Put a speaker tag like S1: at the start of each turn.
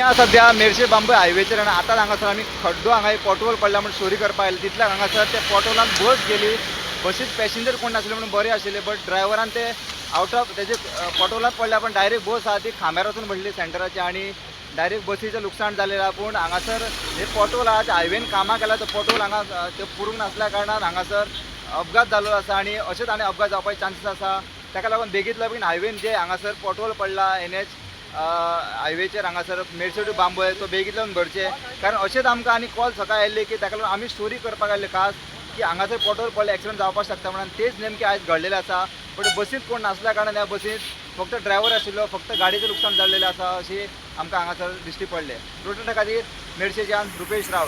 S1: आहा सद्या मेरशे बांबोळे हायवेचेर आनी आतां हांगासर आमी खड्डो हांगा एक पोटहोल पडला म्हूण स्टोरी करपाक आयले. तितल्याक हांगासर ते पोटहोलान बस गेली. बसीत पॅसेंजर कोण नासले म्हणून बरें आशिल्लें, बट ड्रायव्हरान ते आवट ऑफ तेजे पोटहोलान पडल्या, पण डायरेक्ट बस आहा ती खांब्यार वचून पडली सेंटराचे आनी डायरेक्ट बसीचें लुकसाण जालें आहा. पूण हांगासर हे पोटहोल आहा ते हायवेन कामां केल्या, तो पोटहोल हांगा ते पुरूंक नासल्या कारणान हांगासर अपघात जाल्लो आसा आनी अशेंच आनी अपघात जावपाचे चान्सीस आसा. ताका लागून बेगींतल्या बेगीन हायवेन जे हांगासर पोटहोल पडला एनएच हायवेचेर हांगासर मेरशे टू बांबोळे तो बेगींतल्यान भरचे, कारण अशेंच आमकां आनी कॉल सकाळी आयिल्ले की ताका लागून आमी स्टोरी करपाक आयले खास की हांगासर पोटहोल पडले, एक्सिडंट जावपाक शकता म्हणून. तेच नेमकें आयज घडलेलें आसा. बट बसींत कोण नासल्या कारणान ह्या बसींत फक्त ड्रायव्हर आशिल्लो, फक्त गाडयेचें लुकसाण जाल्लेलें आसा अशें आमकां हांगासर दिश्टी पडलें. रोटरी खातीर मेरशेच्यान रुपेश रावत.